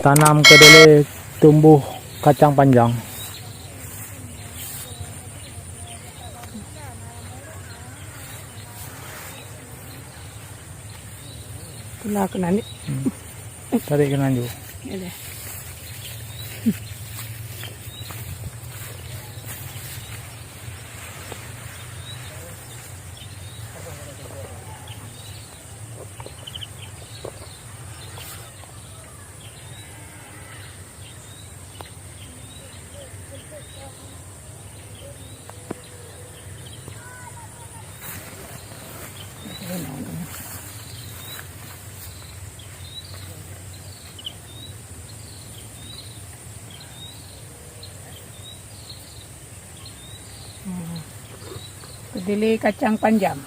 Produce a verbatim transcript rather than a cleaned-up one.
Tanam kedelai tumbuh kacang panjang. Pula keunan ni. Hmm. Tarik keunan ju. Ya deh. Kedelai kacang panjang.